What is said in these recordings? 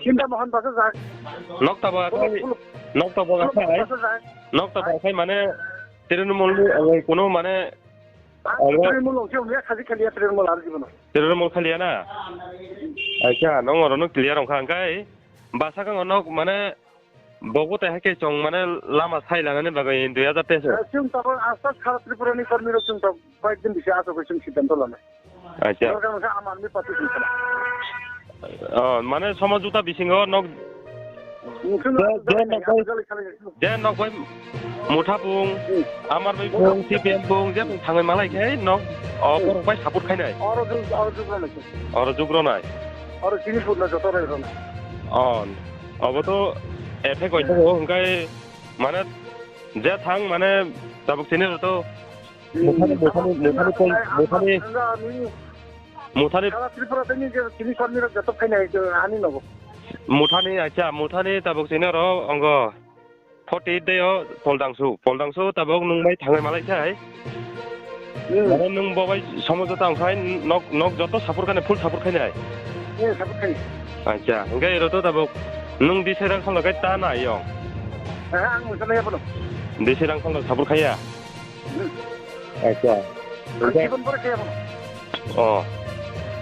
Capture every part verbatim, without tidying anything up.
Chinta Mohan basa jak. Nok tabo akhai, nok tabo akhai, nok tabo akhai mane Trinamool ni, eh, kuno mane, ang Trinamool longsi wngya, khaji khaliya Trinamool ar jibono. Trinamool khaliya na? Acha, nong oro no clear wngkha, hwnkhe basa kang nok mane bobo te hai khe chwng mane lama sai lanani bagwi dui hajar teis. Eh, chwng tabuk aswk sara Tripura ni kormi rok chwng tabuk. Koyekdin bisi aswk khe chwng siddhanto lana. Acha. Borok wngkha Aam Aadmi Party chwng sana. Oh, mane somajota bisingo nok je, je nok bai, je nok bai Motha bung, Aam Aadmi bung, C P M bung, je bung thangwi malai khe nok, oh, borok bai support khainai. Oro jug, oro jug rwnai. Oro jug rwnai. Oro chini putla joto rwnai. Oh, obo to effect oi thango, hwnkhe mane je thang mane tabuk chini rw to Muthani, muthani, muthani koi, muthani, muthani. Sara Tripura tei ni je chini kormi rok joto phainai ani nogo. Muthani, acha, muthani tabuk chini oro ongo forty eight dei o Poldangsu. Poldangsu tabuk nung bai thangwi malai sai. Hmm. Mane nung bo bai somo joto ang khai nok, nok joto support khainai, full support khainai. Hmm, support khainai. Acha, hwnkhe ero to tabuk nung D C rang kholo kai ta na yong. Eh, ang musa nai abono. D C rang kholo support khaiya. Acha. Ang hingke, jibon pore kaya bono. Oh.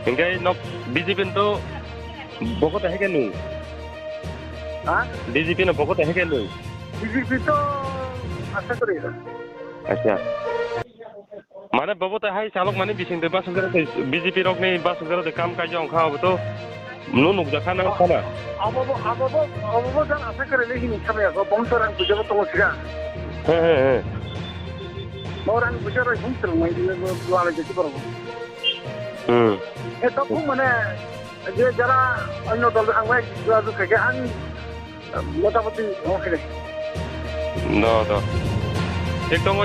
Hingke nok B J P no to bokoto heke nung. Ha? B J P no bokoto heke nung. B J P to asa kore. Acha. Mane bokoto hai salok mani bising de basuk jara B J P rok ni basuk jara de kam kaijong kha obo to. Nung nukjakha nang khana? Abo bo, abo bo, abo bo jang asa kwrwi le hini khamya go, bong to rang puja bo tongo siga. He, he, he. Bo rang puja roi hum twrwng mai dine bo lala jesi borok. Hmm. E to khum mane, je jara onyo dol ang bai jua ju khaikhe ang motamoti ong khaikhe. Do, do. Thik tongo.